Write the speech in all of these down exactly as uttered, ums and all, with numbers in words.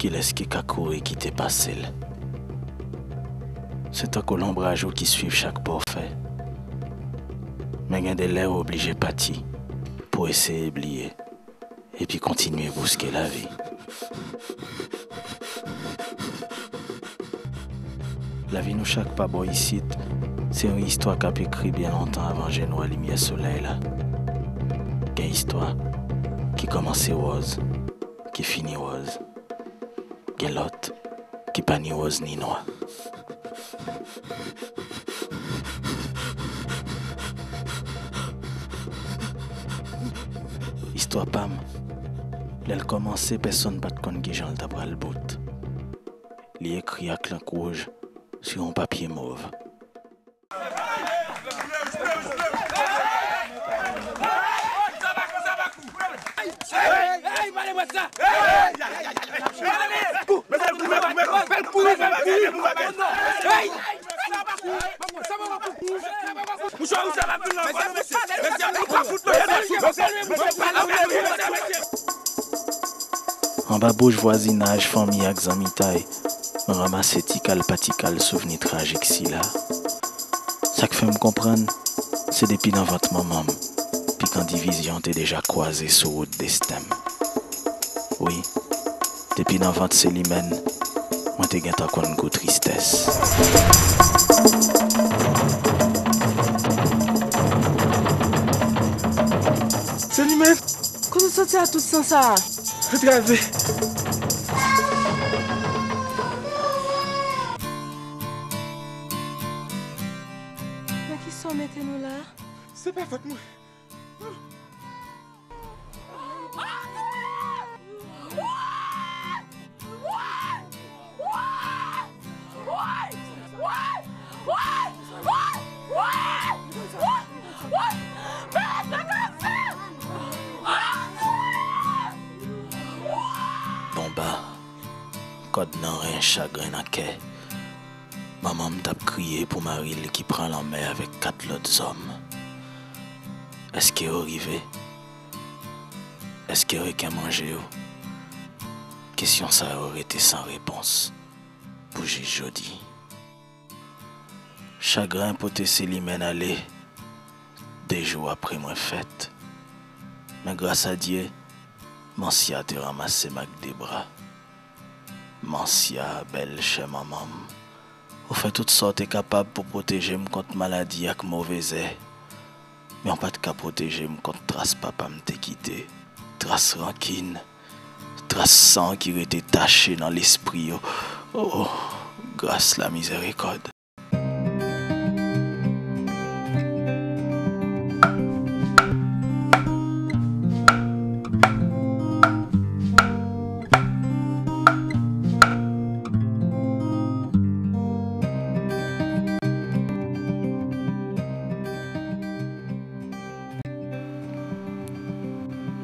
Kilès ki ka kouri kite pase l? Se tankou lonbraj ou ki swiv chak pa w fè. Men gen de lè ou oblije pati pou eseye bliye, epi kontinye bouske lavi. Lavi nou chak pa bò isit, se yon istwa k ap ekri byen lontan avan je nwa limyè solèy la. Gen istwa ki kòmanse wòz, ki fini wòz. Gen lòt ki pa ni wòz ni nwa. Istwa pa m, lè l kòmanse, pèsonn pa t konn kijan l ta pral bout. Li ekri ak lank wouj sou yon papye mov. Anba bouch vwazinaj, fanmi ak zanmitay, mwen ranmase ti kal pa ti kal souvni trajik sila. Sa k fè m konprann, se depi nan vant manman m, pikan divizyon te deja kwaze sou wout desten m. Wi, depi nan vant Selimèn, mwen te gentan konn gou tristès. Selimèn! Kote w soti a tout san sa a? Antrave! Nan kisa w mete nou la? Se pa fòt mwen. Bonba, kòd nan ren, chagren nan kè. Manman m t ap kriye pou mari l ki pran lanmè avèk kat lòt zòm. Èske yo rive? Èske reken manje yo? Kesyon sa yo rete san repons pou jis jodi. Chagren pote Selimèn ale de jou apre mwen fèt. Men gras a Dye, Mansya te ranmase m ak de bra. Mansya, bèl chè manman m, ou fè tout sa w te kapab pou pwoteje m kont maladi ak move zè. Men w pa t ka pwoteje m kont tras papa m te kite, tras rankin, tras san ki rete tache nan lespri yo. O, gras la mizèrikòd.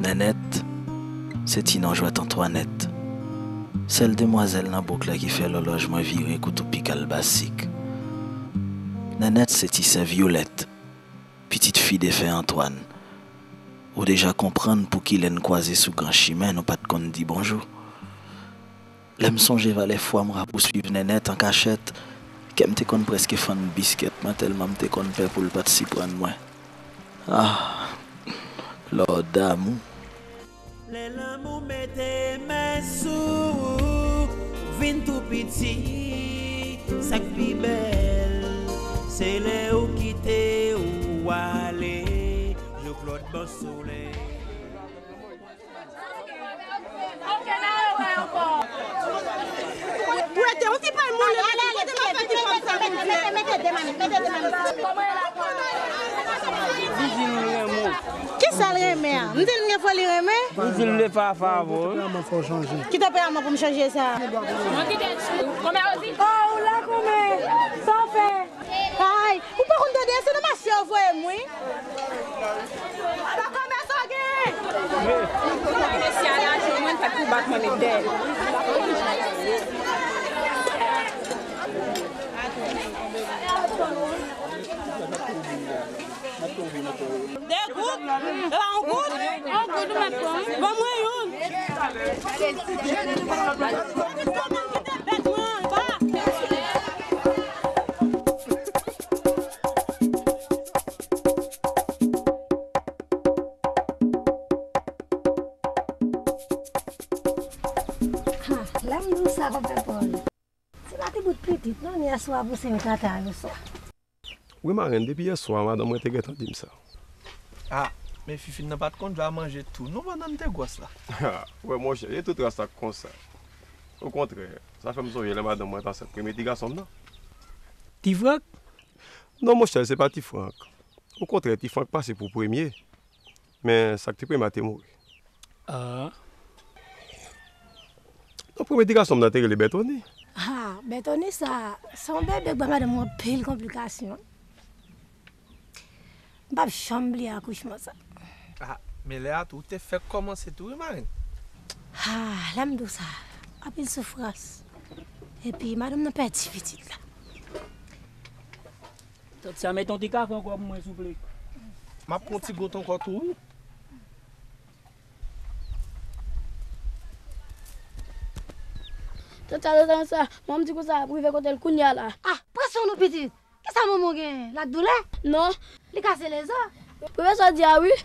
Nènèt, se ti non jwèt Antwanèt. Sèl demwazèl nan bouk la ki fè lòlòj mwen vire kou tou pikal basik. Nènèt se ti sè Vyolèt, pitit fi defen Antwàn. Ou deja konprann poukilè n kwaze sou gran chimen, nou pa t konn di bonjou. Lè m sonje valè fwa m rapouswiv Nènèt an kachèt, kè m te konn prèske fann biskèt mwen tèlman m te konn pè pou l pa t siprann mwen. Ah, lò damou. Lè lanmou mete men sou ou, vin tou piti, sa k pi bèl, se lè ou kite ou ale, Jean-Claude Bon Soleil. Ou rete yon ti pay moun, men kote m ap fè ti fanm sa, mete, mete de mannik, mete de mannik. Li di l renmen w. Kisa l renmen an? M di l m gen foli renmen? Li di l vle fè afè avè w, wi. Ki tanperaman pou m chanje sa? Mwen kite l sou. Kòmè yo di? Oh, ou la kòmè? Sa w fè? Ay, ou pa konn tande, se nan mache yo voye m, wi. Pa kòmè sa w gen. Mesye a lage mwen, fèk pou bat mwen met dèyè. De goud? E pa yon goud? Yon goud ou mèt pran. Ban mwen youn. Ha, lè m di w sa, konpè Pòl. Se pa ti bout pitit, non, ni yèswa pou se yon tata yèswa. Wi, marenn, depi yèswa, madanm mwen te gentan di m sa. Ah, men Fifine nan pa t konn dwe a manje tou, non, pandan n te gwòs la. Wè, monchè, e tout ras la k konsa. Okontrè, sa fè m sonje lè madanm mwen t ansent premye ti gason m nan. Ti Frank? Non, monchè, se pa Ti Frank. Okontrè, Ti Frank pase pou premye. Men sa k te premye a te mouri. Ah. Non, premye ti gason m nan te rele Bètoni. Ha, Bètoni sa, se yon bebe k ba madanm mwen anpil konplikasyon. M p ap janm bliye akouchman sa. Ah, men lè a tou, ou te fèk kòmanse tou, wi, marenn. Ha, lè m di w sa, anpil soufrans. Epi, madanm nan pèdi pitit la. Tanti a, mete yon ti kafe ankò pou mwen, souple. M ap pran yon ti gout ankò tou, wi. Tanti a, tanti a, manman m di konsa, ap rive kote l kounye a la. Ah, pran swen w non, pitit. Kisa manman w genyen? L ak doulè? Non. Li kase lezo? Wi, sa w di a, wi.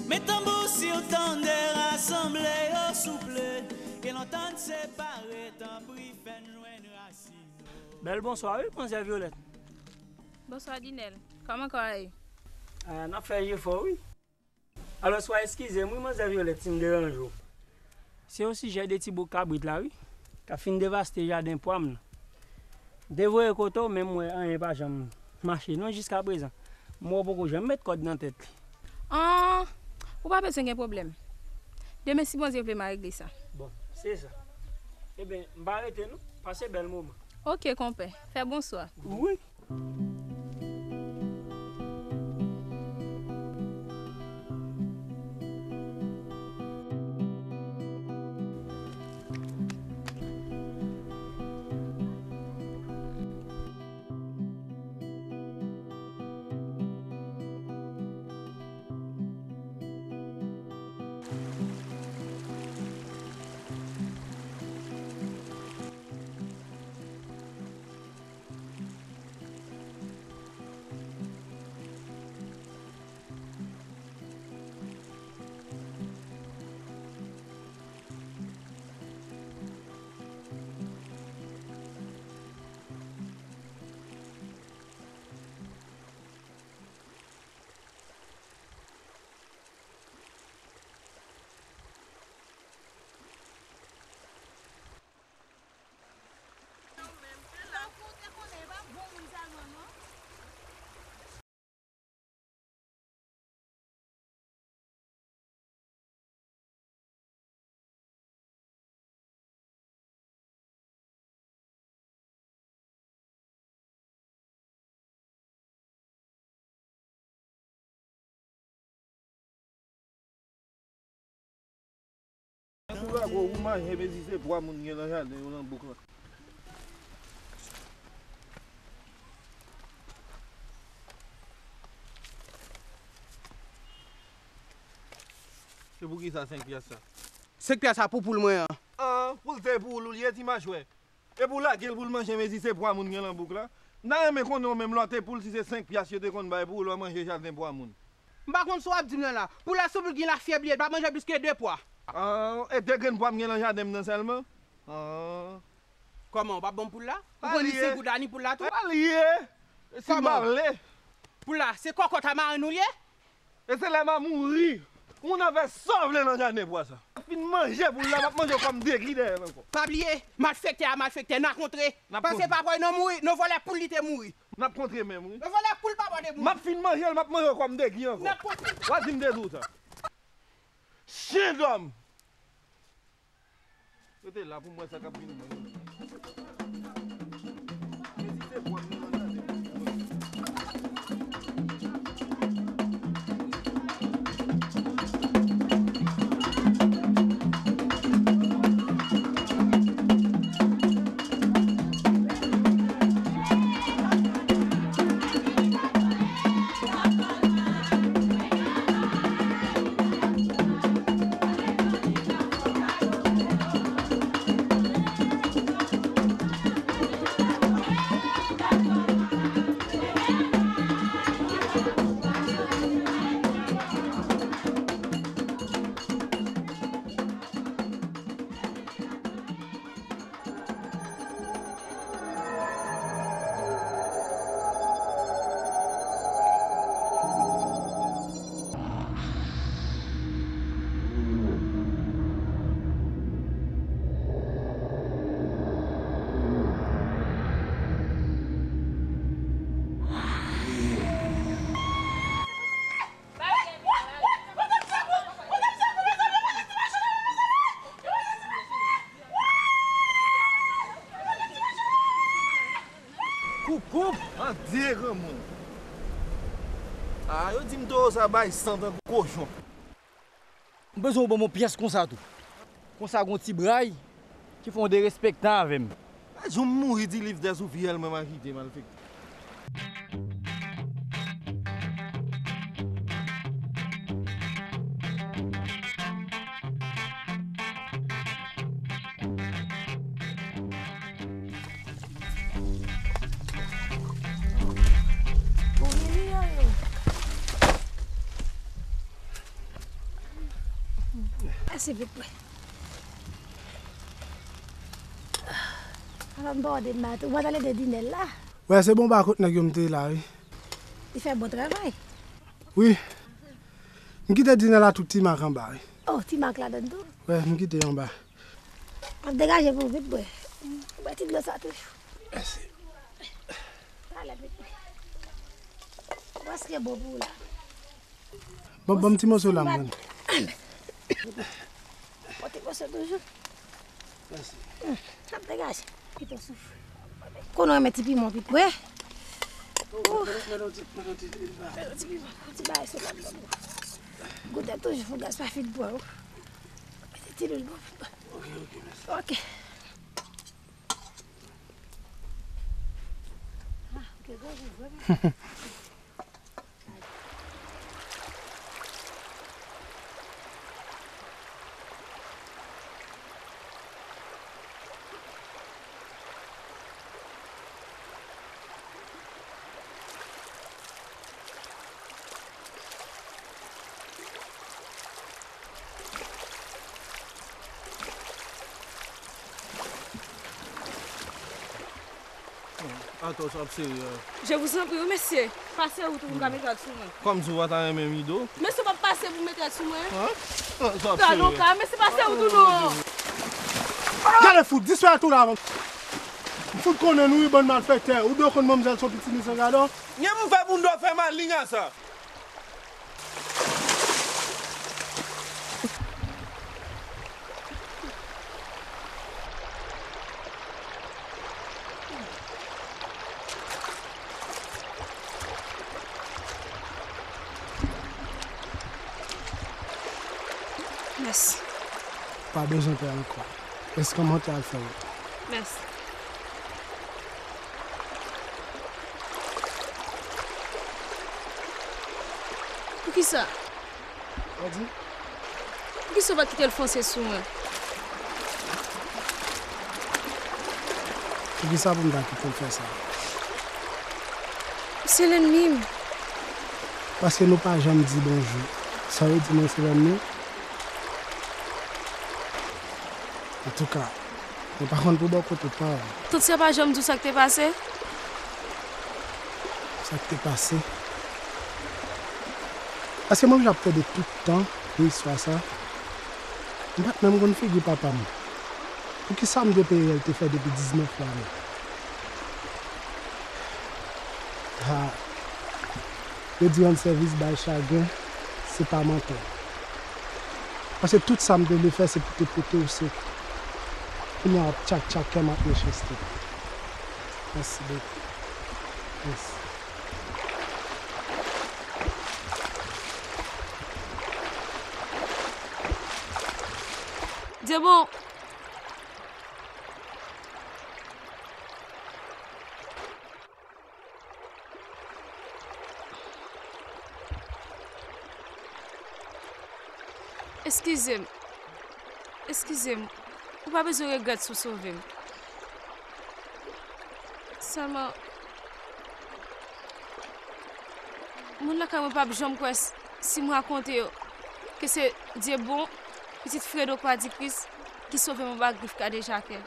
Men tanbou, si w tande, rasanble yo, souple. Gen lontan n separe, tanpri, fè n jwenn rasin. Bèl bonswa, wi, manzè Vyolèt. Bonswa, Dinèl. Kòman kò a ye? Ah, n ap fè jefò, wi. Alò, swa eskize m, wi, manzè Vyolèt, si m deranje w. Se osijè de ti bouk kabrit la, wi, k ap fin devaste jaden pwa m nan. M te voye kote w, men m wè anyen pa janm mache non jiskaprezan. M wè w poko janm met kòd nan tèt li. An, ou pa bezwen gen pwoblèm. Demen, si Bondye vle, m a regle sa. Bon, se sa. Eben, m pa rete non. Pase bèl moman. Oke, konpè. Fè bonswa. Wi. Pou lago ou manje, mezi se pwa moun gen nan jaden yo nan bouk lan. Se pou ki sa senk pyas sa? Senk pyas sa pou poul mwen an. An, poul se poul ou li ye ti machwè. Epi w lage l pou l manje mezi se pwa moun gen nan bouk la. M ta renmen konnen w menm lòt e poul si se senk pyas yo te konn bay pou w lè w manje jaden pwa moun. M pa konn sa w ap di m nan la. Poul la sou pou l gen lafyèb li ye, l pa manje plis ke de pwa. An, e de grenn pwa m gen nan jaden m nan sèlman? An. Kòman, w p ap ban m poul la? Ou konn ni senk goud la ni poul la tou? Al ye! Si m pa vle. Poul la, se kòkòt a marenn ou l ye? E se lè m a mouri. Ou nan fè sa w vle nan jaden pwa sa. M ap fin manje poul la, m ap manje w kòm degi dèyè l ankò. Pa bliye, malfektè a malfektè, n a kontre. N ap kontre. Panse papa w nan mouri, nan vòlè poul li te mouri. N ap kontre menm, wi. Nan vòlè poul papa w te mouri. M ap fin manje l, m ap manje w kòm degi ankò. N ap kontre. W a di m te di w sa. Chen dòm! Rete la pou m wè sa k ap vin mwen. Mezi se pwa m nan nan jaden. Koukou! Adye granmoun! A, yo di m towo sa bay san tankou kochon. M bezwen w ban m yon pyès konsa tou. Konsa gon ti bray ki fè yon derespektan avè m. Gad jan m mouri di liv dèz ou vyèl mwen mal kite malfektè. Pase vit mwen. Ala m ba w de maten, ou pa t ale de dinè la. Wè, se bon ba kot nèg yo m te la, wi. Li fè bon travay. Wi. M kite dinè la tout ti mak anba, wi. Oh, ti mak ladann tou? Wè, m kite anba. Ap degaje pou vit bwè. Bwè ti dlo sa toujou. Mèsi. Talè vit bwè. Prèske bon pou ou la. Bon, bon, ti moso la, mwen. Bon, ti moso toujou. Mèsi. Ap degaje. Kite w soufri. Konnen w renmen ti piman vit bwè. Ou. Mete yon ti, mete yon ti, mete yon ti piman, yon ti bagay sou ladann. Goute toujou, fò gaz pa fin pran ou. Mete ti lwil bò. Ok, ok, mèsi. Ok. Ah, ok, bon, bon, bon. Atò, sa ap serye. Je vous en prie, wi, mesye. Pase wout ou pou m ka mete rad sou mwen. Kòmsi w pa ta renmen m, Ido? Mesye, w p ap pase pou mete rad sou mwen? Hein? Sa ap serye. Mesye, pase wout ou non? Gade fout, disparèt ou la avan. M fout konnen nou, wi, bann malfektè. Ou dwe konn manmzèl se yon pitit misye gadò. Gen pou fè pou n dwe fè malin a sa. Mèsi. Pa bezwen pè ankò. Eskanmante al fè wout. Mèsi. Poukisa? Ou di? Poukisa w pa t kite l fonse sou mwen? Poukisa pou m ta kite l fè sa? Ou se lènmi m. Paske nou pa janm di bonjou. Sa vle di mwen se lènmi w? Antouka, mwen pa konn pou bò kote pa w. Tout sa pa janm di w sa k te pase? Sa k te pase? Paske mwen menm j ap tande tout tan de istwa sa. M pa t menm konn figi papa m. Poukisa m dwe peye lè l te fè depi diznèf lane? Ha! Yo di rann sèvis bay chagren, se pa mantè. Paske tout sa m te vle fè, se pou te pote w sekou. Kounye a w ap tchak tchak kè m ap mechanste. Mèsi bokou. Mèsi. Dyebon! Eskize m. Eskize m. Ou pa bezwen regrèt si w sove m. Sèlman, moun lakay mwen p ap janm kwè s-, si m rakonte yo ke se Dyebon, pitit Fredo Kwadikris, ki sove m anba grif kadejakè.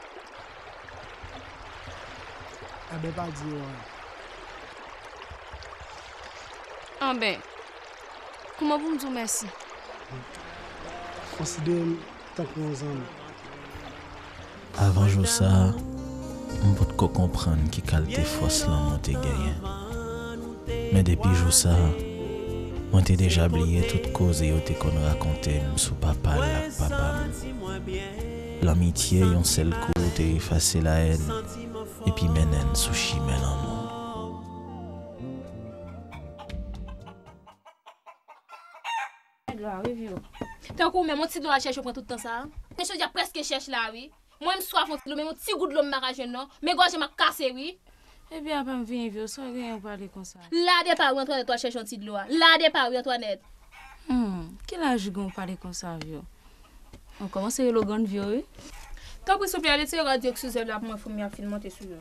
Enben, pa di yo anyen. Anben, kòman pou m di w mèsi? Konsidere m tankou yon zanmi. Avan jou sa a, m potko konprann ki kalte fòs lanmou te genyen. Men depi jou sa a, mwen te deja bliye tout koze yo te konn rakonte m sou papa l ak papa m. Lanmitye, yon sèl kou, te efase lahèn epi mennen n sou chimen lanmou. Dlo a wi, Vyo. Tankou menm yon ti dlo al chèche pran tout tan sa a. Men jodi a prèske chèch la wi. Mwen m swaf yon ti dlo, men yon ti gout dlo m pa ka jwenn non. Men gòj m ap kase wi. Ebyen apa m vini, Vyo, sa w genyen w pale konsa? Lade pa wi Antwanèt, w al chèche yon ti dlo a. Lade pa wi Antwanèt. Hmm, ki laj ou gen w pale konsa, Vyo? Ou kòmanse rele w grann Vyo wi. Tanpri souple, ale tire rad yo k sou zèb la pou mwen, foumi ap fin monte sou yo.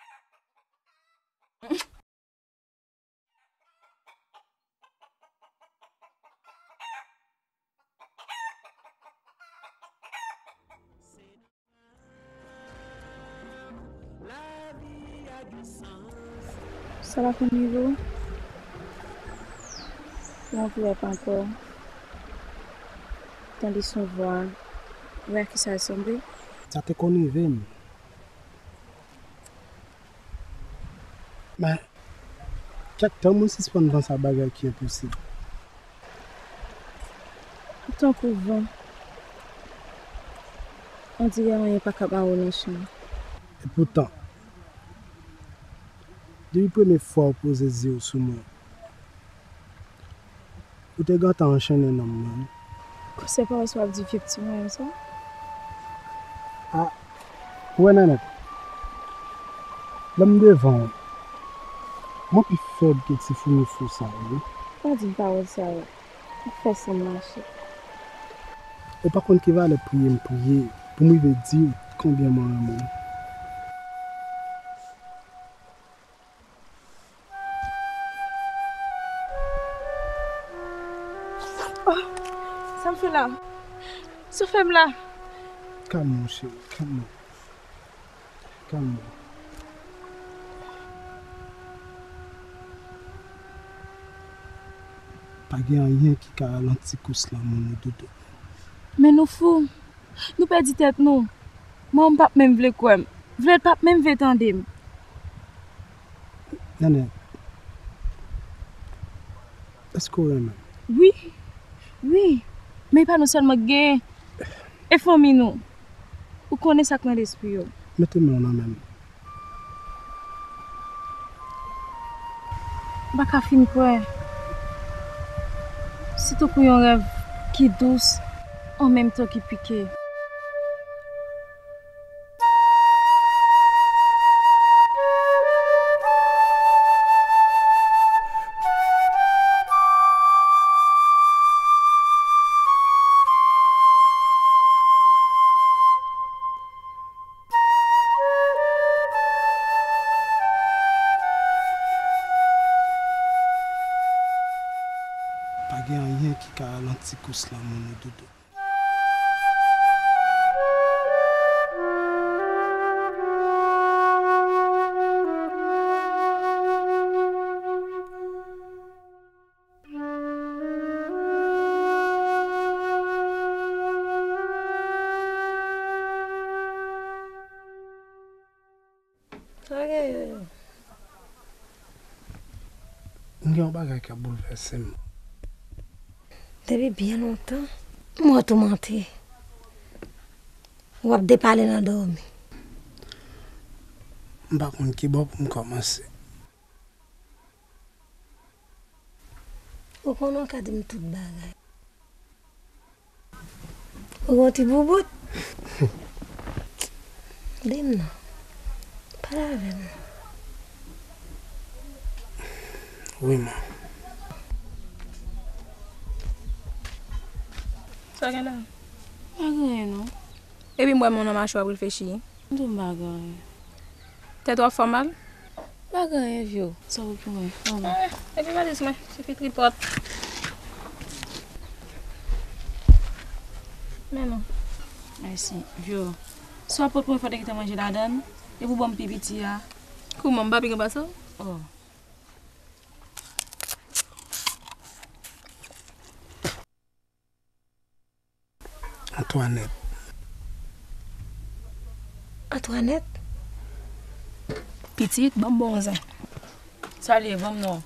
Sa pa konn rive w? Ou anvi wè pa ankò. Tande son vwa. Ou wè a kisa l sanble? Sa te konn rive m. Men, kèk tan mwen sispann panse a bagay ki enposib. Ou tankou van. On dirè anyen pa ka ba w nan chan. Epoutan, depi premye fwa w poze zye w sou mwen, ou te gentan anchennen nanm mwen. Konsèy pawòl sa w ap di vye pitit mwen sa? A, ou wè Nènèt, lè m devan w, mwen pi fèb ke ti foumi fou sa yo wi. Pa di m pawòl sa yo. Ou fè san m mache. Ou pa konn ki valè priye m priye pou m rive di w konbyen mwen renmen w. Oh, sa m fè la? Sa w fè m la? Kalme w, cheri, kalme w. Kalme w. Pa gen anyen ki ka ralanti kous lanmou nou, Doudou. Men nou fou. Nou pèdi tèt nou. Manman m p ap menm vle kwè m. Vle l p ap menm vle tande m. Nènèt, èske w renmen m? Wi. Wi. Men e pa nou sèlman k genyen. E fanmi nou. Ou konnen sa k nan lespri yo. Mete men w nan men m. M pa ka fin kwè. Se tankou yon rèv ki dous, an menm tan ki pike. Pa gen anyen ki ka ralanti kous lanmou nou, Doudou. Sa gen yo yo? M gen yon bagay k ap boulvèse m. Depi byen lontan, m wè w toumante. W ap depale nan dòmi. M pa konn ki bò pou m kòmanse. Ou konnen w ka di m tout bagay. Ou gon ti boubout? Di m non. Pale avè m. Wi, man. Sa gen la? Pa gen anyen, non. Epi m wè moun nan mache w ap reflechi. M di w m pa gen anyen. Tèt w ap fè w mal? Pa gen anyen, Vyo. Sa w pou mwen? Ban mwen. Eh, epi valiz mwen, ti fi tripòt. Men non. Mèsi, Vyo. Sa w ap pot mwen fò te gentan manje ladan l. Epi w ban m pi piti a. Kouman, m pa pi gran pase w? Oh. Antwanèt. Antwanèt? Pitit, ban m ba w yon zen. Sa l ye, ban m non.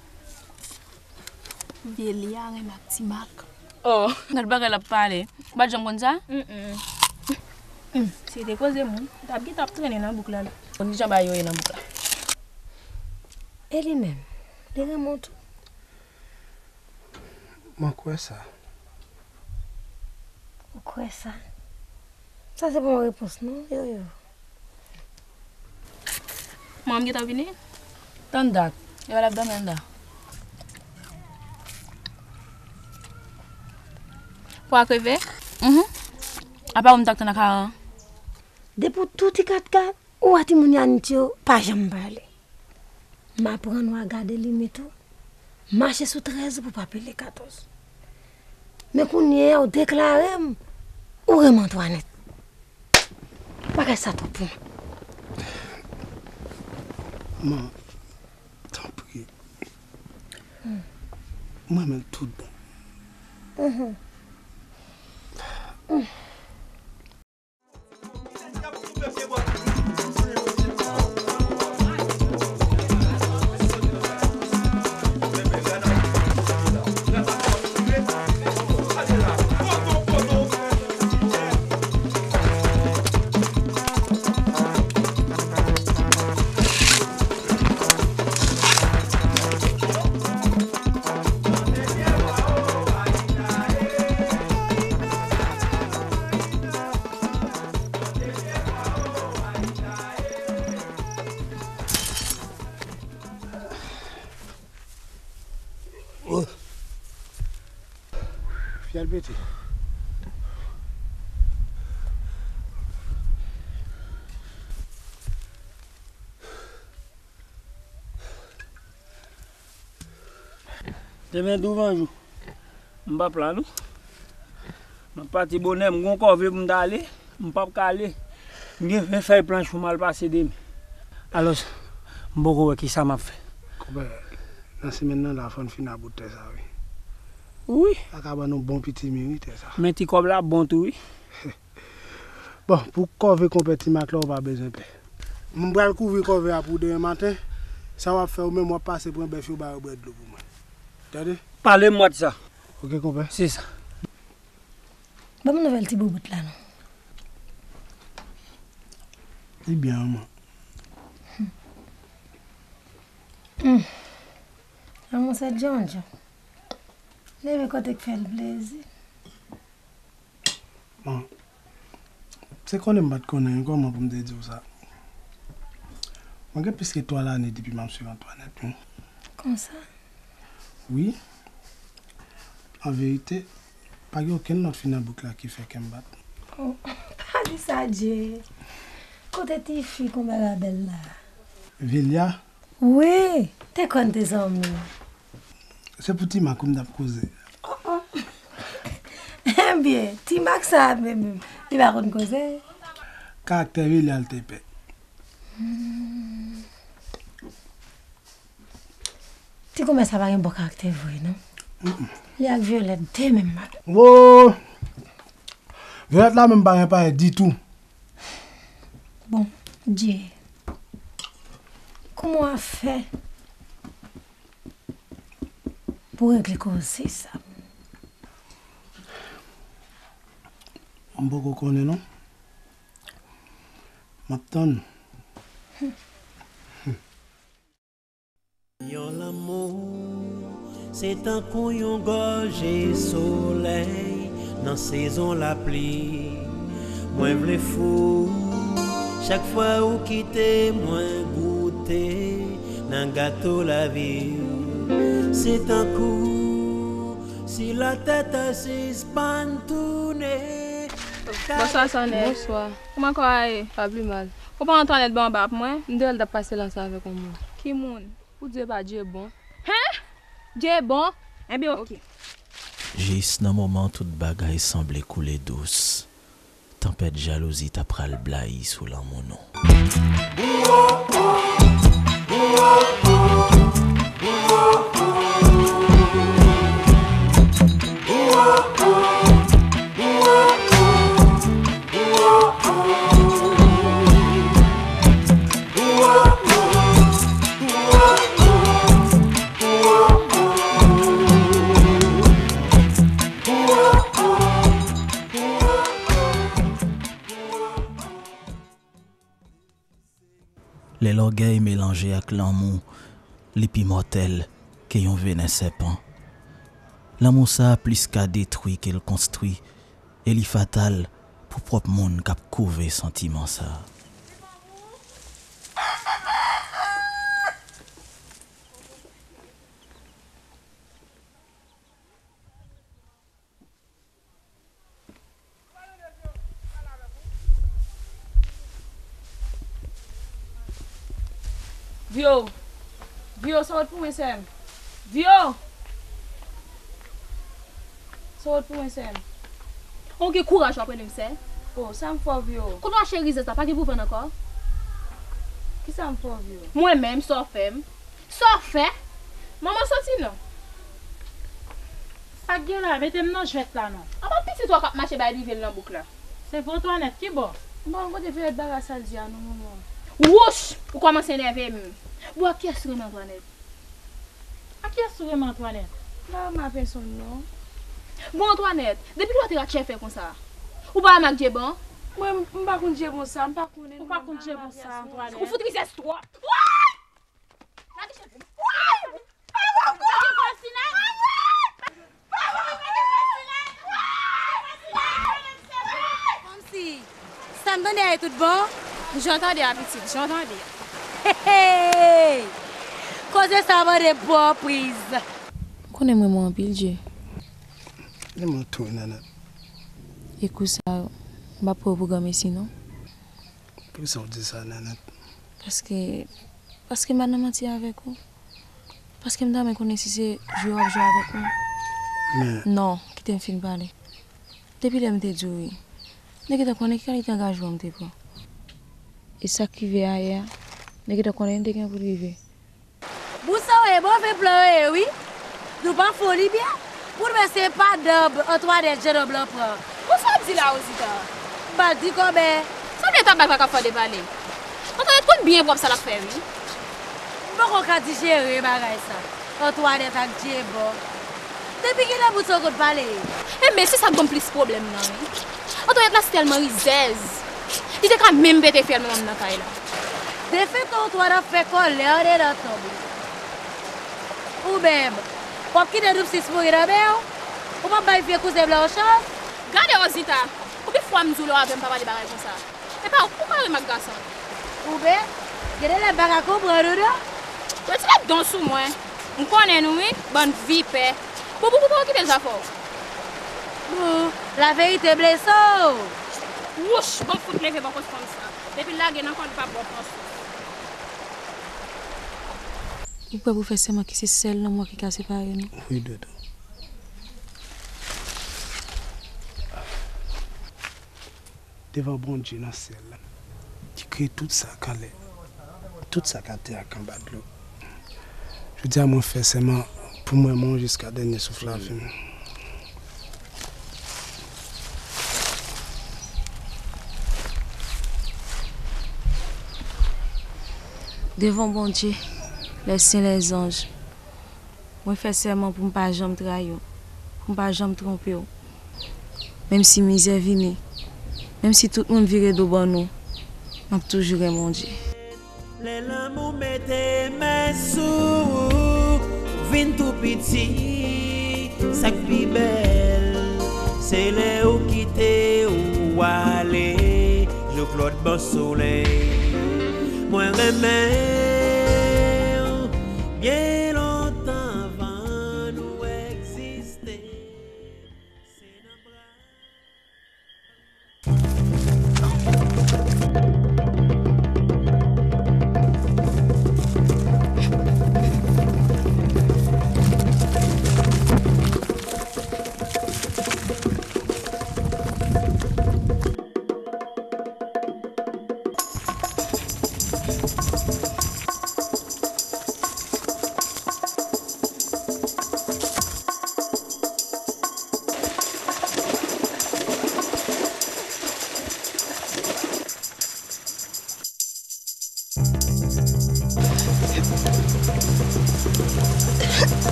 Vye Lia renmen ak Ti Mak. Oh, gad bagay l ap pale. Ou pa t janm konn sa? Mm, mm. Mm, si l te koze moun, li t ap gentan ap trennen nan bouk la. Konn kijan bagay yo ye nan bouk la. E li menm, li renmen w tou? Mwen kwè sa. Kwè sa. Sa se pa yon repons non, Yoyo. Manman m gentan vini? Tann dat. Yo al ap dòmi anndan. Pou ak rive? Mhm. Apa ou m t ap tann nan karan an? Depi w tou ti katkat, ou wè timoun Yanit yo pa janm pale. M aprann w a gade limit ou. Mache sou trèz ou pou pa pile katòz. Men kounye a w deklare m, ou renmen Antwanèt. Bagay sa twòp pou mwen. Man, tanpri. M renmen l tout bon. Fyèl pete. Demen douvan jou. M p ap la non. M ap pati bonè, m gon kòve pou m ta ale, m p ap ka ale. M gen ven fèy planch pou m al pase demen. Alòs, m poko wè kisa m ap fè. Konpè, nan semèn nan la, fò n fin about tè sa wi. Wi. Sa ka ban nou bon piti mi wi, tè sa. Men ti kòb la bon tou wi. Bon, pou kòve konpè Ti Mak la, ou pa bezwen pè. M pral kouvri kòve a pou demen maten. Sa w ap fè, ou menm w ap pase pran bèf yo, ba yo bwè dlo pou mwen. Tande? Pale m, m wè sa. Oke, konpè. Se sa. Ban m nouvèl ti boubout la non. Li byen, manman. Hmm. Lanmou se djondjon. Leve kote k fè l plezi. Bon, se konnen m pa t konnen kòman pou m te di w sa. Mwen gen plis ke twa lane depi m ap swiv Antwanèt wi. Konsa? Wi. An verite, pa gen okenn lòt fi nan bouk la ki fè kè m bat. Oh, pa di sa, Dje. Kote tifi konbè Rabèl la? Vilya? Wi, te kwè n te zanmi. Se pou Ti Mak wi m t ap koze. Oh, oh. Ebyen, Ti Mak sa a menm, li pa konn koze. Karaktè Vilya l te pè. Hmm. Ti konbè sa pa gen bon karaktè vre non. Mm-mm. Li ak Violette de menm mak. Wo! Violette la menm pa gen parèy ditou. Bon, Dje, kòman w ap fè pou regle koze sa? M poko konnen non. M ap tann. Yon lanmou, se tankou yon gòje solèy nan sezon lapli. Mwen vle fou, chak fwa ou kite mwen goute nan gato lavi. Se tankou si latè ta sispann tounen. Bonswa, Sanèt. Bonswa. Kòman kò a ye? Pa pi mal. Ou pa Antwanèt ban anba ap mwen? M te wè l t ap pase la sa avèk yon moun. Ki moun? Ou di e pa Dye bon? Hen? Dye bon? Enben, oke. Jis nan moman tout bagay sanble koule dous, tanpèt jalouzi ta pral blayi sou lanmou nou. Lè lògèy melanje ak lanmou, li pi mòtèl ke yon venen sèpan. Lanmou sa a plis ka detwi ke l konstwi. e li fatal pou pwòp moun k ap kouve santiman sa a. Vyo! Vyo, sa w ot pou mwen, sè m? Vyo! Sa w ot pou mwen, sè m? Ou gen kouraj w ap rele m sè? O, sa m fè w, Vyo? Kote w achte rizèz la, pa gen pou vann ankò? Kisa m fè w, Vyo? Mwen menm, sa w fè m? Sa w fè? Manman soti non. Sa k gen la? Mete m nan jwèt la non. Apa pitit ou a k ap mache bay rive l nan bouk la? Se pou Antwanèt, ki bò? M pa konn kote Viyòt bagay sa l di a non, manman. Wouch! Ou kòmanse enève m. Bon, a kiyès ou renmen Antwanèt? A kiyès ou renmen Antwanèt? M pa renmen a pèsonn non. Bon, Antwanèt, depi kilè w te ratchè fè konsa? Ou pa renmen ak Djebon? Mwen, m pa konn Djebon sa, m pa konnen. Ou pa konn Djebon sa, Antwanèt. Ou fout rizèz twòp. Woy! Kòmsi sa m tande a e tout bon? Jan tande a pitit, jan tande. Hey, hey! Koze sa mande bon priz. M konnen m renmen w anpil, Dye. Renmen w tou, Nanette. E kou sa, m p ap pran w pou granmesi, non. Poukisa w di sa, Nanette? Paske, paske m pa nan manti avèk ou. Paske m ta renmen konnen si se jwe w ap jwe avèk mwen. Men. Non, kite m fin pale. Depi lè m te di w wi, nou gentan konnen ki kalite angajman m te pran. E sa k rive a yè a, nou gentan konnen li te gen pou l rive. Bon sa w ye, move plan yo ye wi. Nou pa foli byen. Pou nou wè se pa danb Antwanèt jennonm lan pran. Bon sa w ap di la, Rozita? M pa di kòmè. Sanble ta bay pa ka fò de pale. Antwanèt konn byen pwòp sa l ap fè wi. M poko ka dijere bagay sa. Antwanèt ak Djebò. Depi kilè moun sa w konn pale? Enben, se sa k ban m plis pwoblèm nan wi. Antwanèt la se tèlman rizèz. Li te ka menm pete fyèl manman m nan kay la. Defèt ou, Antwanèt ap fè kòlè andedan tonm li. Ou menm, w ap kite nou sis mouri nan men w? Ou p ap bay vye kouzen blan yon chans? Gade Rozita, konbyen fwa m di w lè w avè m pa pale bagay konsa? Epa ou pa renmen ak gason. Ou menm, gen de lè m pa ka konprann ou non. Retire don sou mwen. M konnen nou wi, bann vipè. Bon, bon, bon, bon, kite zafè w. Bon, laverite blese w. Wouch, bon fout leve bò kot fanm sa. Depi l lage nan kò l pa bon pran souf. Ou prè pou fè sèman ki se sèl lanmou ki ka separe nou? Wi, Doudou. Devan Bondye nan syèl la, ki kreye tout sa k anlè, tout sa k atè ak anba dlo. Jodi a, mwen fè sèman pou m renmen w jiska dènye souf lavi m. Devan Bondye, lè sen, lè zanj, mwen fè sèman pou m pa janm trayi w, pou m pa janm twonpe w. Menm si mizè vini, menm si tout moun vire do ban nou, m ap toujou renmen w, Dye. Lè lanmou mete men sou ou, ou vin tou piti. Sa k pi bèl, se lè ou kite ou ale. Jean-Claude Bon Soleil, mwen renmen w byen lontan anvan nou egziste. Se nan bra.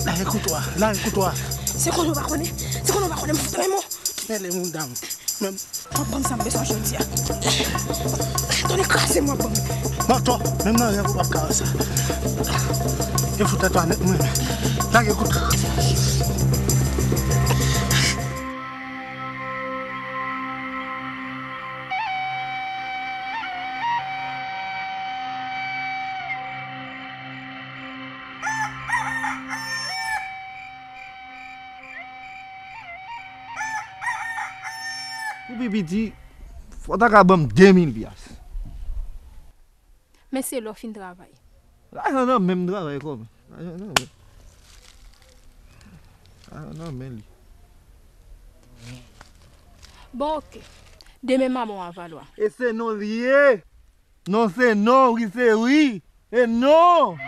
Lage kouto a, lage kouto a. Se konnen w pa konnen, se konnen w pa konnen m fout renmen w. Mele mouda m. Menm. W ap ban m sa m bezwen jodi a. Tonnè kraze m w ap ban m. Mòtò, menm nan rèv ou p ap ka wè sa. Yo fout Antwanèt mwen. Lage kouto. Pi piti, fò w ta ka ban m de mil pyas. Men se lè w fin travay. Lajan nan men m travay kòman? Lajan nan men. Lajan nan men li. Bon, oke. Demen manman w a valwa. E se non li ye. Non, se non, wi, se wi. E non!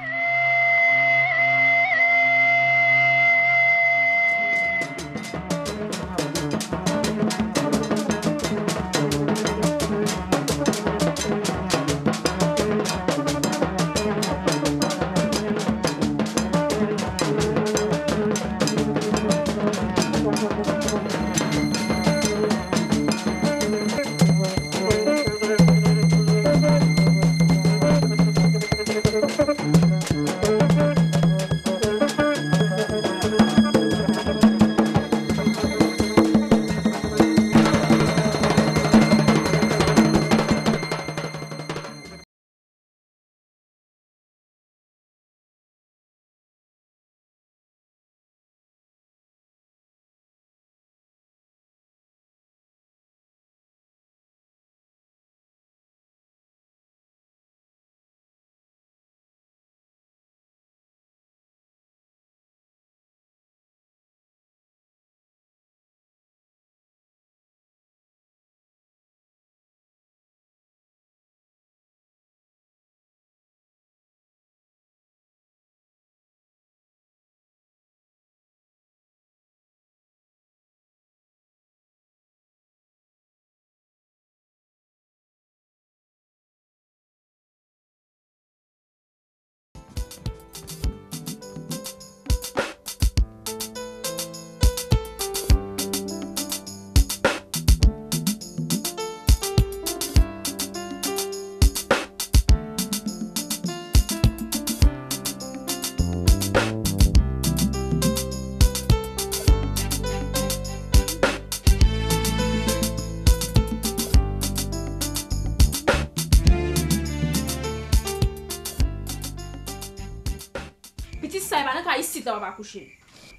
Pitit sa, e pa nan kay isit la w ap akouche.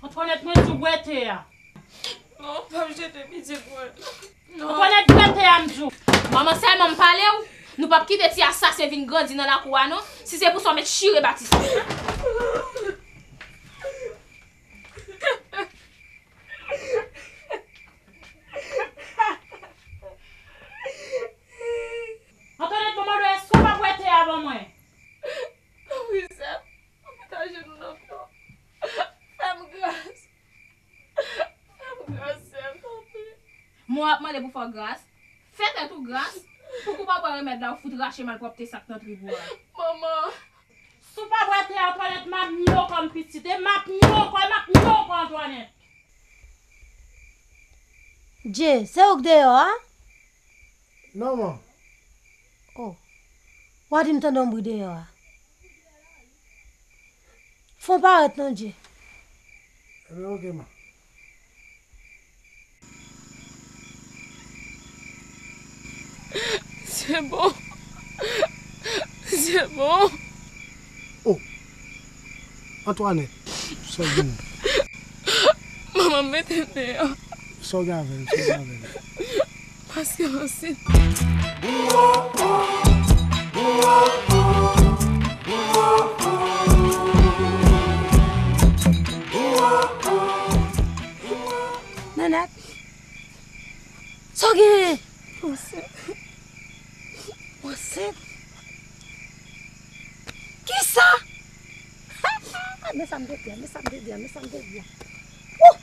Antoinette, mwen di w bwè te a. Non, p ap jete pitit mwen. Non. Antoinette, bwè te a, m di w. Manman, sèlman m pale w, nou p ap kite ti asasen vin grandi nan lakou a, non. Si se pou sa, w mèt chire Batis. Antoinette, manman, èske w pa bwè te a ban mwen? Tanpri, sè m, m met ajenou nan pye w. Fè m gras. Fè m gras, sè m, tanpri. Mwen ap mande pou fè w gras. Fè tèt ou gras. Pou kou pa bwè remèd la, ou fout rache malpwòpte sa k nan trip ou a. Manman. Si w pa bwè te a, Antoinette, m ap nye w kòm pitit, e m ap nye w ankò, e m ap nye w ankò, Antoinette. Dje, se ou k deyò a? Non, man. Oh. W a di m tande yon bri deyò a. Fon parèt non, Dje. Ebyen, oke, man. Se bon. Se bon. Oh. Antoinette, sa w gen? Manman mete m deyò. Sa w gen avè l? Sa w gen avè l? Paske m ansent. Nanette. Sa w genyen? Mwen ansent. Mwen ansent? Kisa? Men sa m te di a, men sa m te di a, men sa m te di a. Wouh!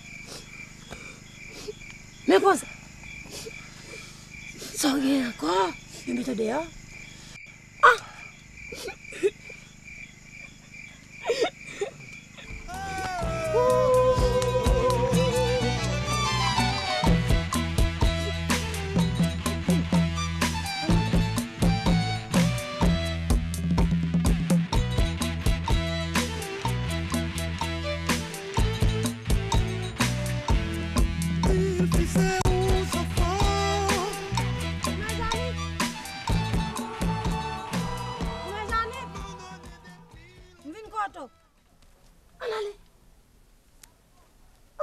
Men konsa. Sa w genyen ankò? Yo mete w deyò? Ah! Mezanmi, m vin kote w. Ann ale.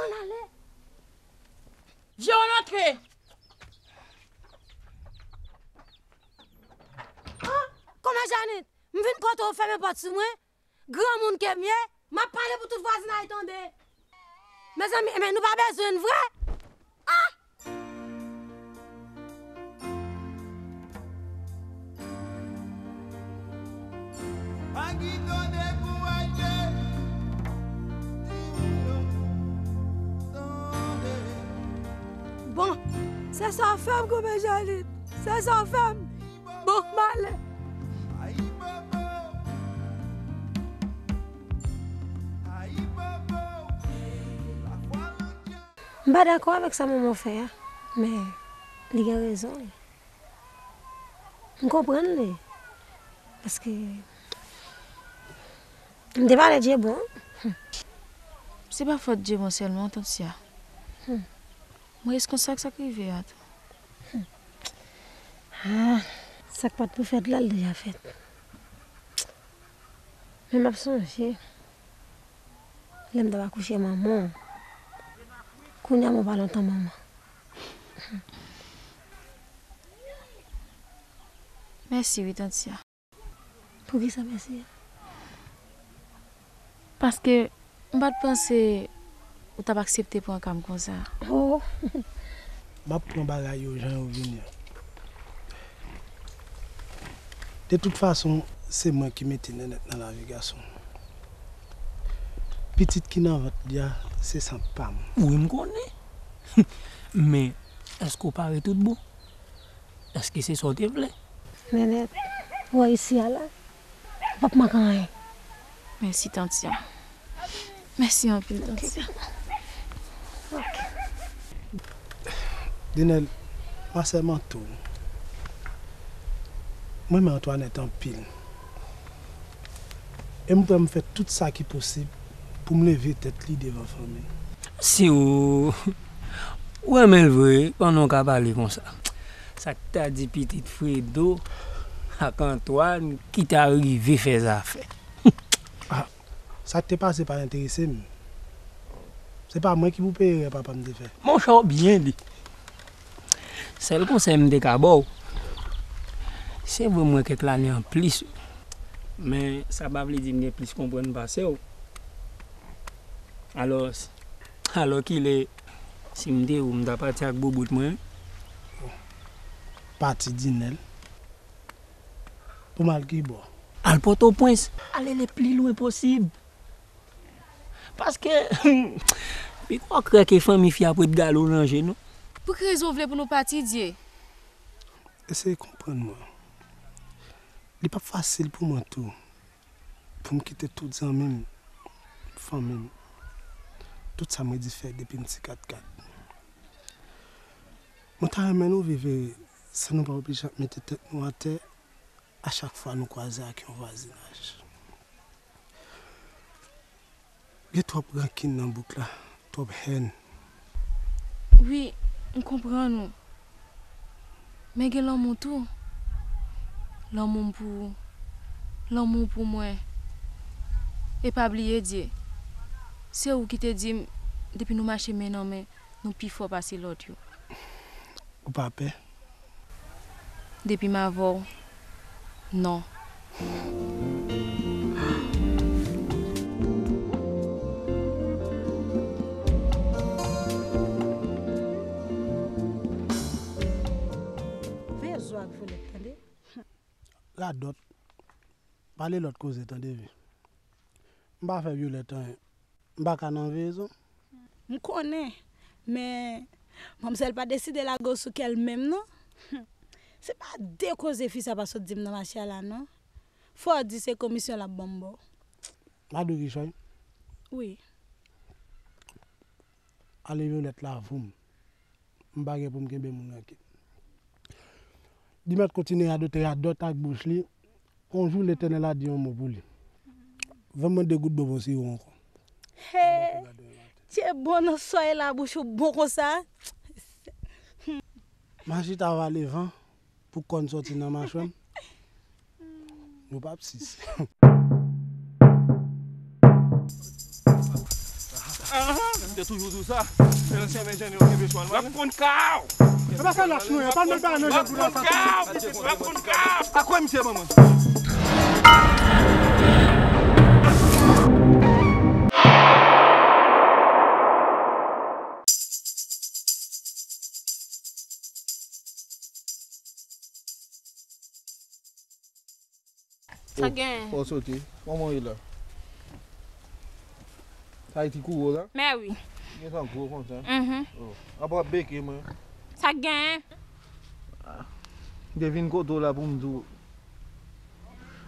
Ann ale. Jérôme, antre. Janit, m vin kote w fèmen pòt sou mwen. Granmoun ke m ye, m ap pale pou tout vwazinay tande. Mezanmi, men nou pa bezwen l vre? Ah! Bon, se sa w fè m, konpè Janit. Se sa w fè m. Bon, m ale. M pa dakò avèk sa manman w fè a, men li gen rezon l. M konprann li. Paske m te pale Dye bon. Se pa fòt Dye bon sèlman, Tantia. Mwen reskonsab sa k rive a tou. Ah, sa k pa t pou fèt la, l deja fèt. Men m ap sonje lè m t ap akouche manman w. Kounye a mwen pa lontan manman. Mèsi wi, Tantia. Poukisa mèsi a? Paske m pa t panse ou t ap aksepte pran ka m konsa. Oh! M ap pran bagay yo jan yo vini an. De tout fason, se mwen ki mete Nènèt nan lavi gason. Pitit ki nan vant li a, se sant pa m. Wi, m konnen. Men, èske w pare tout bon? Èske se sa w te vle? Nènèt, ou wè isi a la, ou p ap manke anyen. Mèsi, Tantia. Mèsi anpil, Tantia. Dinèl, m asèmante w. Mwen renmen Antwanèt anpil. E m prè m fè tout sa ki posib pou m leve tèt li devan fanmi l. Si w, w renmen l vre, pandan w ka pale konsa. Sa k ta di pitit Fredo ak Antwàn ki ta rive fè zafè. Ah, sa k te pase pa enterese m. Se pa mwen ki pou peye erè papa m te fè. Monchè, w byen di. Sèl konsèy m te ka ba w, se voye m wè kèk lane anplis. Men sa pa vle di m gen plis konprann pase w. Alò, alòkile, si m te ou, m ta pati ak boubout mwen. Pati Dinèl. Pou m al ki bò? Al Pòtoprens. Ale le pli lwen posib. Paske, piko krè ke fanmi fi a ap ret gade w nan je, non. Pou ki rezon w vle pou nou pati, Dye? Eseye konprann mwen. Li p ap fasil pou mwen tou, pou m kite tout zanmi m, fanmi m, tout sa m redi fè depi m ti katkat. Mwen ta renmen nou viv ere san nou pa oblije ap mete tèt nou atè a chak fwa nou kwaze ak yon vwazinaj. Gen twòp rankin nan bouk la, twòp hèn. Wi, m konprann ou. Men gen lanmou tou. Lanmou m pou ou. Lanmou w pou mwen. E pa bliye, Dye. Se ou ki te di m, depi nou mache men nan men, nou pi fò pase lòt yo. Ou pa pè? Depi m avè w, non. Veye zo ak volèt, tande? Radòt. Pale lòt koze, tande, wi. M pa fè Vyolèt anyen. M pa ka nan veye zo. M konnen, men manmzèl pa deside lage w sou kè l menm, non. Se pa de koze fi sa pa sot di m nan mache a la, non. Fò w di se komisyon l ap ban m ba w. Madou Kichòy? Wi. Ale Vyolèt la voum. M pa gen pou m kenbe moun rankin. Li mèt kontinye radote radòt ak bouch li. Yon jou Letènèl a di yon mo pou li. Vann mwen de gout dlo pou siwo ankò. He! Dye bon nan soyèl la, bouch ou bon konsa. M a chita vale van pou kòn sòti nan machwè m. Nou p ap sisi. M te toujou di w sa. Se nan chemen jan yo kenbe chwal. W ap konn ka w! E pa sa lach nou ye, pa nan bagay nan jan pou lach sa. W ap konn ka w! A kwè misye ban mwen? Sa gen? Fò w sote. Kòman w ye la? Sa Ayiti kouri w la? Mè wi. Gen tan gwo konsa? Mhm. Oh. Apa w ap beke mwen? Sa gen? Ah. M te vin kote w la pou m di w.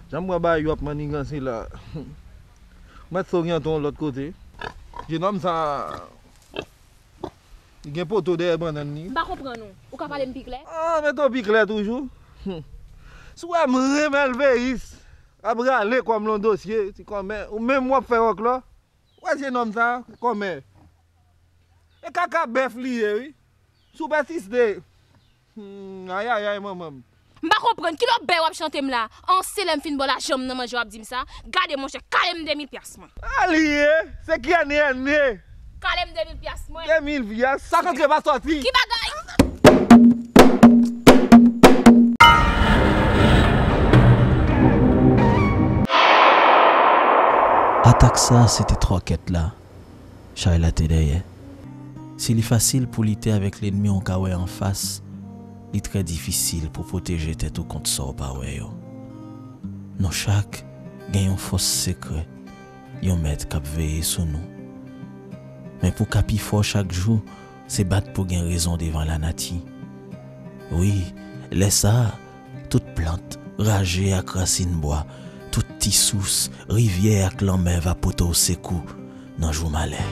Jan m wè bagay yo ap maniganse la. Mèt sa w gen yon lòt kote. Jenòm sa. Li gen poto dèyè bannann li. M pa konprann ou. Ou ka pale m pi klè? Ah, mete w pi klè toujou. Hmm. Si w wè m renmen Elveris, ap rale kò m lon dosye, ti kòmè, ou menm w ap fè wòklò. Ou wè jenòm sa, kòmè. E kaka bèf li ye, wi. Si w pèsiste. Hmm, ayayay, manman m. M pa konprann, kilè w bè w ap chante m la? An, se lè m fin ba w lajan m nan manje w ap di m sa? Gade, monchè, kale m de mil pyas mwen. Sa li ye? Se ki ane ane? Kale m de mil pyas mwen. De mil pyas? Sa k antre pa sòti. Ki bagay? Atak sa a, se te twòkèt la. Chay la te dèyè. Si li fasil pou lite avèk lènmi w ka wè anfas, li trè difisil pou pwoteje tèt ou kont sa w pa wè yo. Nou chak gen yon fòs sekrè, yon mèt k ap veye sou nou. Men pou w ka pi fò chak jou, se bat pou gen rezon devan lanati. Wi, lè sa a, tout plant, raje ak rasin bwa, tout ti sous, rivyè ak lanmè va pote w sekou nan jou malè.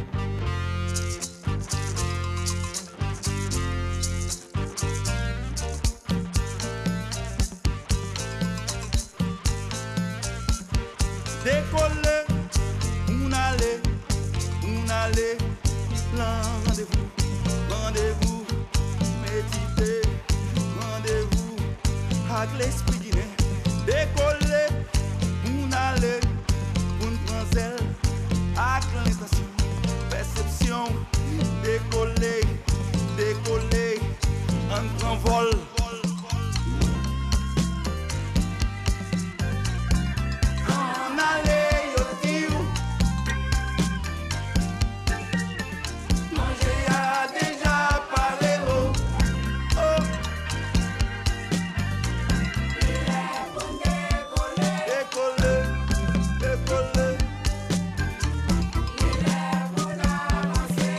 Dekole, moun ale, moun ale, lan randevou, randevou, medite, randevou ak lespri ginen. Dekole, moun ale, pou n pran zèl ak lentansyon, pèsepsyon, dekole, dekole, ann pran vòl. Ann ale, yo di w. Manje a deja pare, oh, oh. Li lè pou n dekole. Dekole, dekole. Li lè pou n avanse.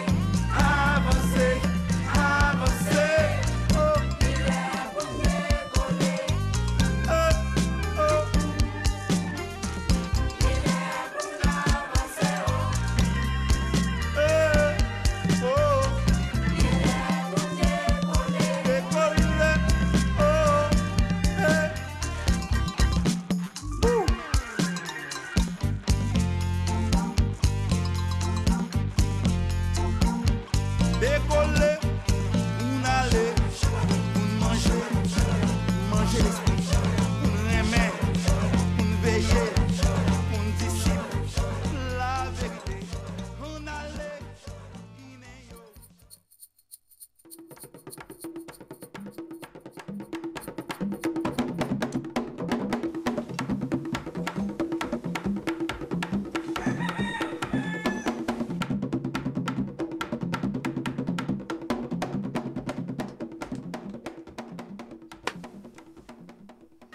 Avanse, avanse. Oh. Li lè pou n dekole. Oh, oh. Li lè pou n avanse, oh. Eh, oh. Li lè pou n dekole. Dekole, oh, eh. Woo! Dekole, pou n ale, pou n manje, manje lespri, pou n renmen, pou n veye, pou n disip laverite. Ann ale, Ginen yo.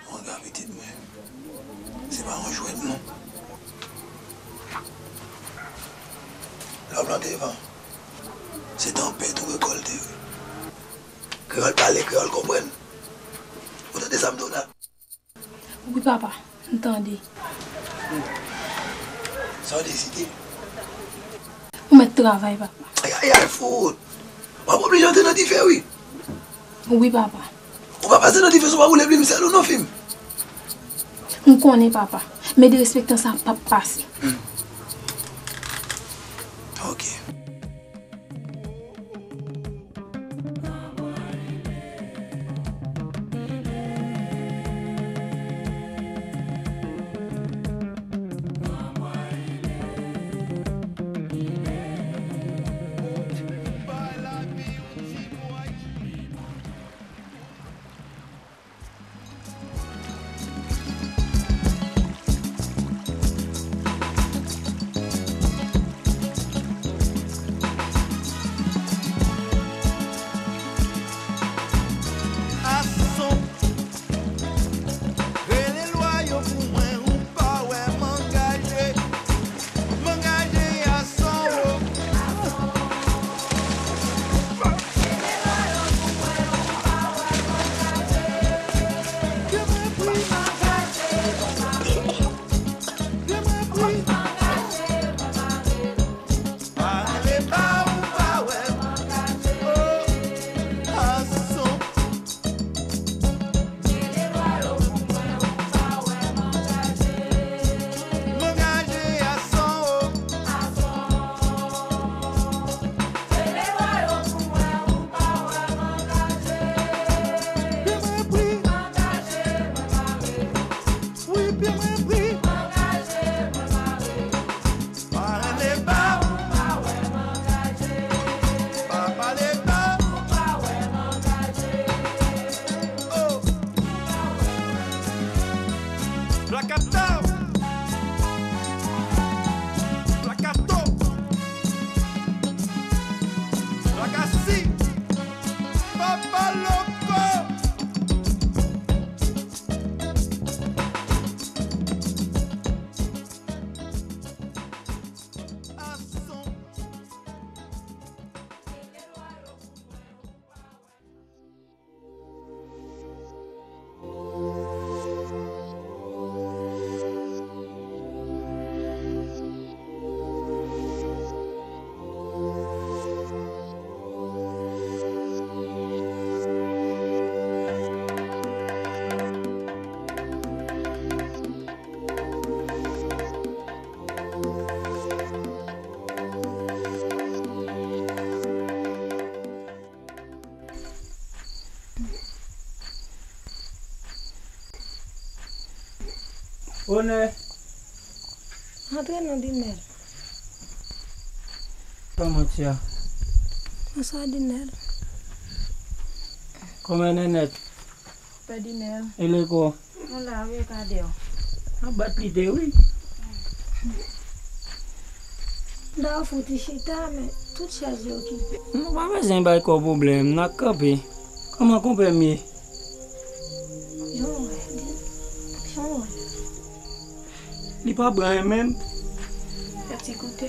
Mwen gen pitit mwen. Se pa yon jwèt non. Lè w plante van, se tanpèt ou rekòlte wi. Kreyòl pale, kreyòl konprann. Ou tande sa m di w la? Wi papa, m tande. Sa w deside? Ou mèt travay papa. Ay, ay, ay, fout! W ap oblije antre nan dife wi. Wi papa. Ou pa pase nan dife si w pa boule plim sèl ou non fi m. M konnen papa, men derespektan sa p ap pase. Ok. Bonè. Antre non, Dinèl. Kòman ti a? Bonswa, Dinèl. Kòman Nènèt? Pè Dinèl. E Leko? Nou la, wi, e Kadè. Ap bat lide, wi. Dawou fouti chita, men tout chèz yo okipe. Nou pa bezwen bay kò pwoblèm, n a kanpe. Kòman konpè m ye? Jan w wè, Dinèl. Jan w wè. Li pa bon menm. Fè ti goute.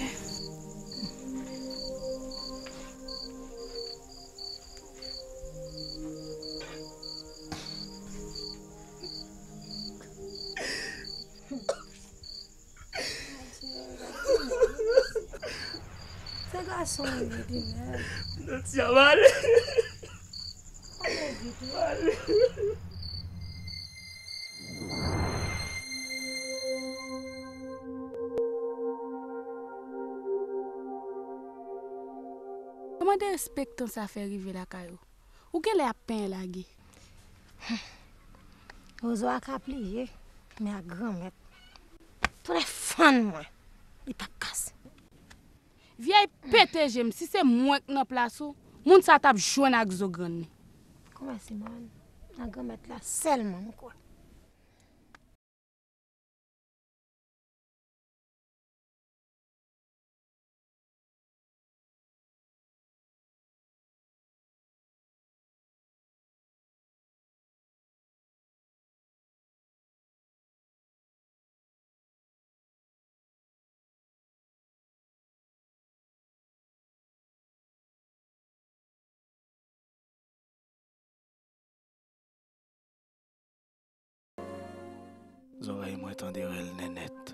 Se gason li ye, Dinèl. Doti a pale. Ale vit, wi. Pale. Kòman derespektan sa fè rive lakay ou? Ou genlè ap penyen lage. Wozo a ka pliye, men ak Granmèt. Tounen fann mwen, li p ap kase. Vyèy pete je m, si se mwen k nan plas ou, moun sa t ap jwenn ak zo grann li. Kòman Simòn? Nan Granmèt la sèlman m kwè. Zòrèy mwen tande rèl Nènèt.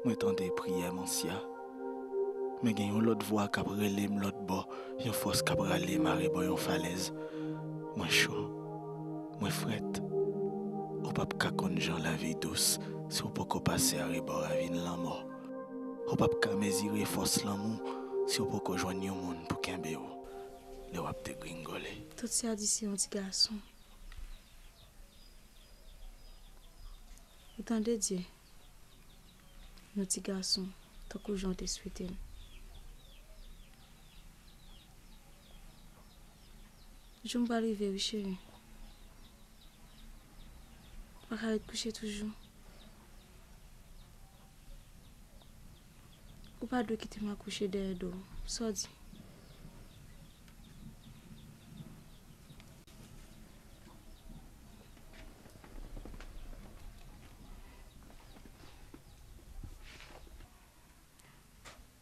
Mwen tande priyè Mansya. Men gen yon lòt vwa k ap rele m lòt bò, yon fòs k ap rale m arebò yon falèz. Mwen cho. Mwen frèt. Ou p ap ka konn jan lavi dous si w poko pase arebò ravin lanmò. Ou p ap ka mezire fòs lanmou si w poko jwenn yon moun pou kenbe w lè w ap degringole. Tout sa di se yon ti gason. Ou tande, Dye? Yon ti gason, tankou jan w te swete l. Jou m pral rive, wi, cheri. Ou pa ka ret kouche toujou. Ou pa dwe kite m akouche dèyè do w. Sa w di?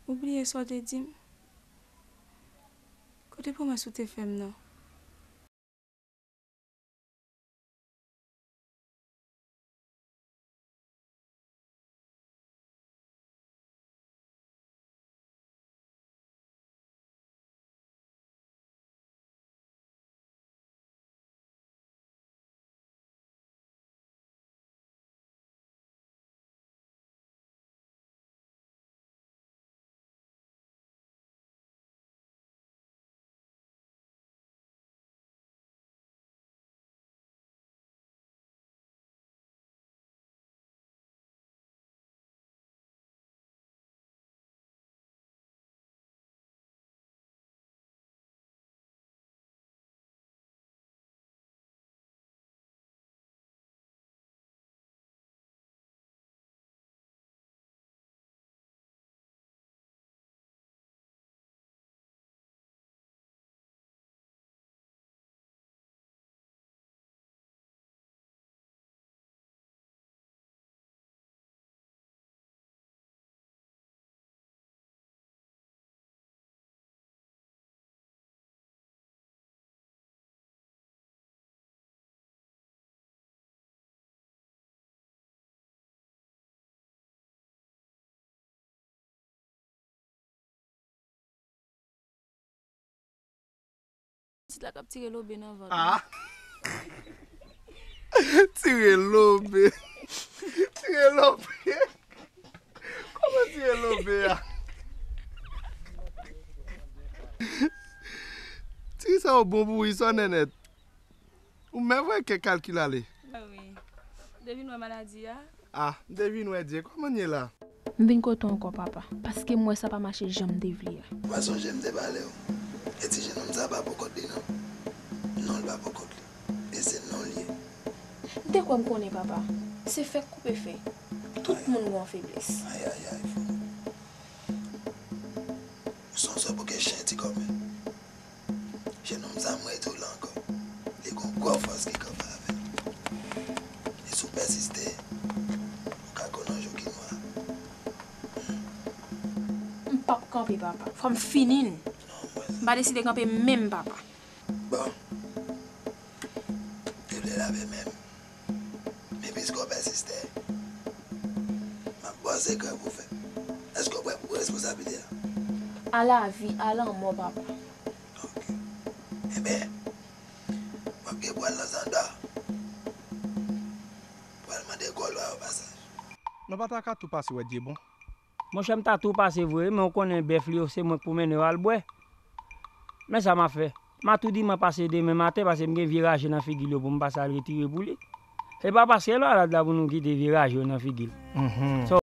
Ou bliye sa w te di m? Kote pwomès ou te fè m nan? Pitit la k ap tire lobe nan vant. Ah. Tire lobe. Tire lobe. Kòman tire lobe a? Ti sa yo bon pou wi sa, Nènèt. Ou menm wè kèk kalkil ale. Ah wi. Depi n wè maladi a. Ah, m te vin wè Dye. Kòman n ye la? M vin kote w ankò, papa, paske m wè sa pa mache jan m te vle a. Ou pa sonje m te pale w? E ti jennonm sa pa pou kont li, non. Non, l pa pou kont li. E se non l ye. M te kwè m konnen, papa. Se fèk koupe fèy. Tout moun gen yon feblès. Ay, ay, ay, fanm. Ou se yon sòt bouke chen, ti kòmè. Jennonm sa, m redi w la ankò. Li gon gwo fòs ki kanpe avè l. E si w pèsiste, ou ka konn yon jou ki nwa. M p ap kanpe, papa. Fò m fini n. M pa deside kanpe menm, papa. Bon. Te vle lave men m. Men piske w pèsiste, m ap ba w sekrè pou fè. Èske w prè pou pran responsablite a? A lavi, a lanmò, papa. Ok. Enben, w ap gen pou al nan zanda. Pou al mande kòlwa yo pasaj. Nou pa ta ka tou pase wè Dyebon? Monchè, m ta tou pase vre, men w konnen bèf li yo se mwen k pou mennen yo al bwè. Men sa m a fè. M a tou di m a pase demen maten paske m gen vye raje nan figi l yo pou m pase al retire pou li. Se pa paske l malad la pou nou kite vye raje yo nan figi l. Mhm. So,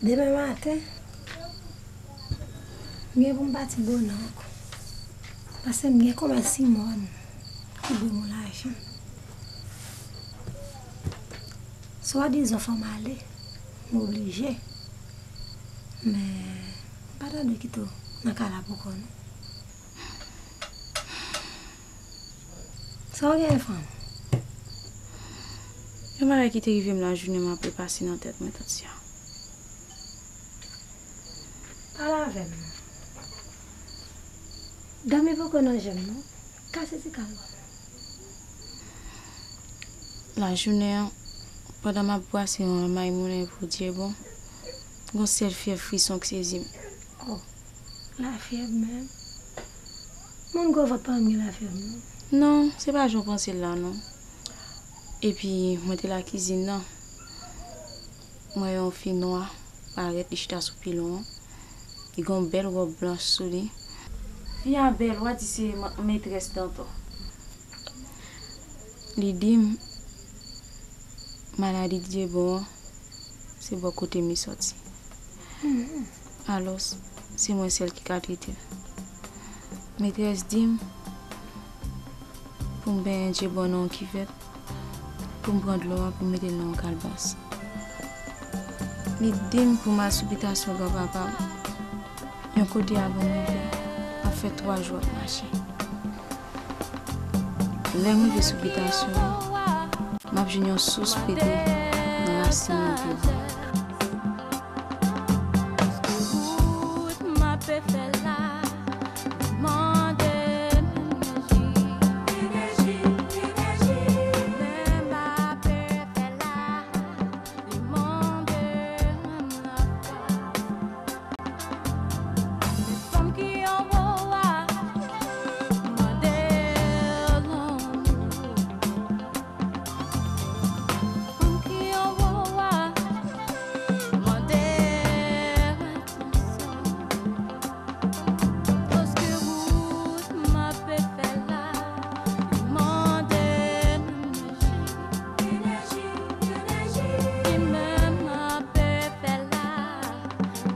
Demen maten, m gen pou m pati bonè ankò. Paske m gen kòmès Simòn ki dwe m yon lajan. Swadizan fò m ale, m oblije. Men, m pa ta dwe kite w nan kay la pou kò w, non. Sa w gen, fanm? Yon bagay ki te rive m lajounen m ap repase nan tèt mwen, Tansya. Pale avè m non. Dòmi poko nan je m non. Kase ti kal bò m. Lajounen an, pandan m ap brase yon anmay moulen pou Dyebon, gon sèl fyèv frison k sezi m. Oh, lafyèv menm? Moun gwo vant pa janm gen lafyèv non. Non, se pa jan w panse l la non. Epi, mwen te lakizin nan. M wè yon fi nwa parèt, li chita sou pilon an. Li gen yon bèl wòb blanch sou li. Fi a bèl, w a di se ma-, metrès Danton. Li di m maladi Dyebon an, se bò kote m li sòti. Alòs, se mwen sèl ki ka trete l. Metrès di m pou m benyen Dyebon nan yon kivèt, pou m pran dlo a, pou m mete l nan yon kalbas. Li di m pou m al sou bitasyon granpapa m, yon kote avan m rive, m ap fè twa jou ap mache. Lè m rive sou bitasyon an, m ap jwenn yon sous pete nan rasin yon pye bwa. Fè la, li mande m enerji. Enerji, enerji. Menm pa pe fè la, li mande m lafwa. Fanm ki anwo a, mande lanmou. Fanm ki anwo a, mande atansyon. Paske wout m ape fè la, li mande m enerji. Enerji, enerji. Li menm m ape fè la,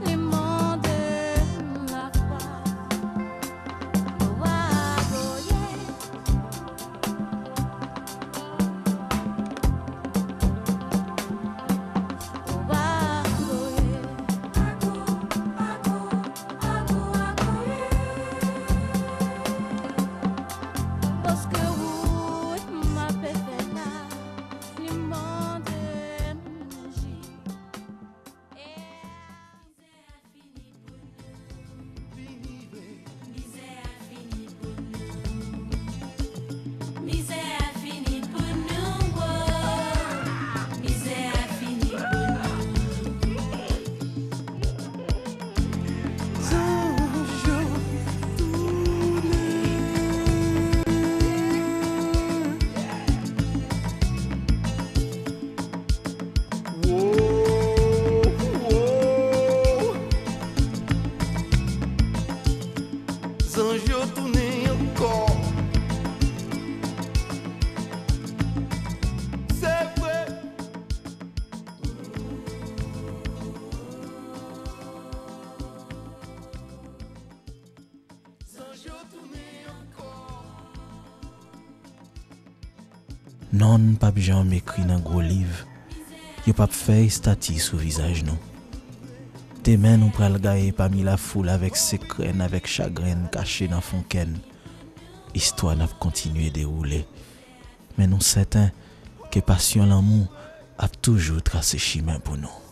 li mande m lafwa. Wa voye. Wa voye. Paske wout m ape fè la, li mande m enerji. Mizè a fini pou nou, wo. Mizè a fini pou nou. Zanj yo tounen. Wo, wo. Zanj yo tounen ankò. Se vre. Zanj yo tounen ankò. Non n p ap janm ekri nan gwo liv, yo p ap fè estati sou vizaj nou. Demen nou pral gaye pami lafoul avèk sekrè n, avèk chagren n kache nan fon kè n. Istwa n ap kontinye dewoule, men nou sèten ke pasyon lanmou ap toujou trase chimen pou nou.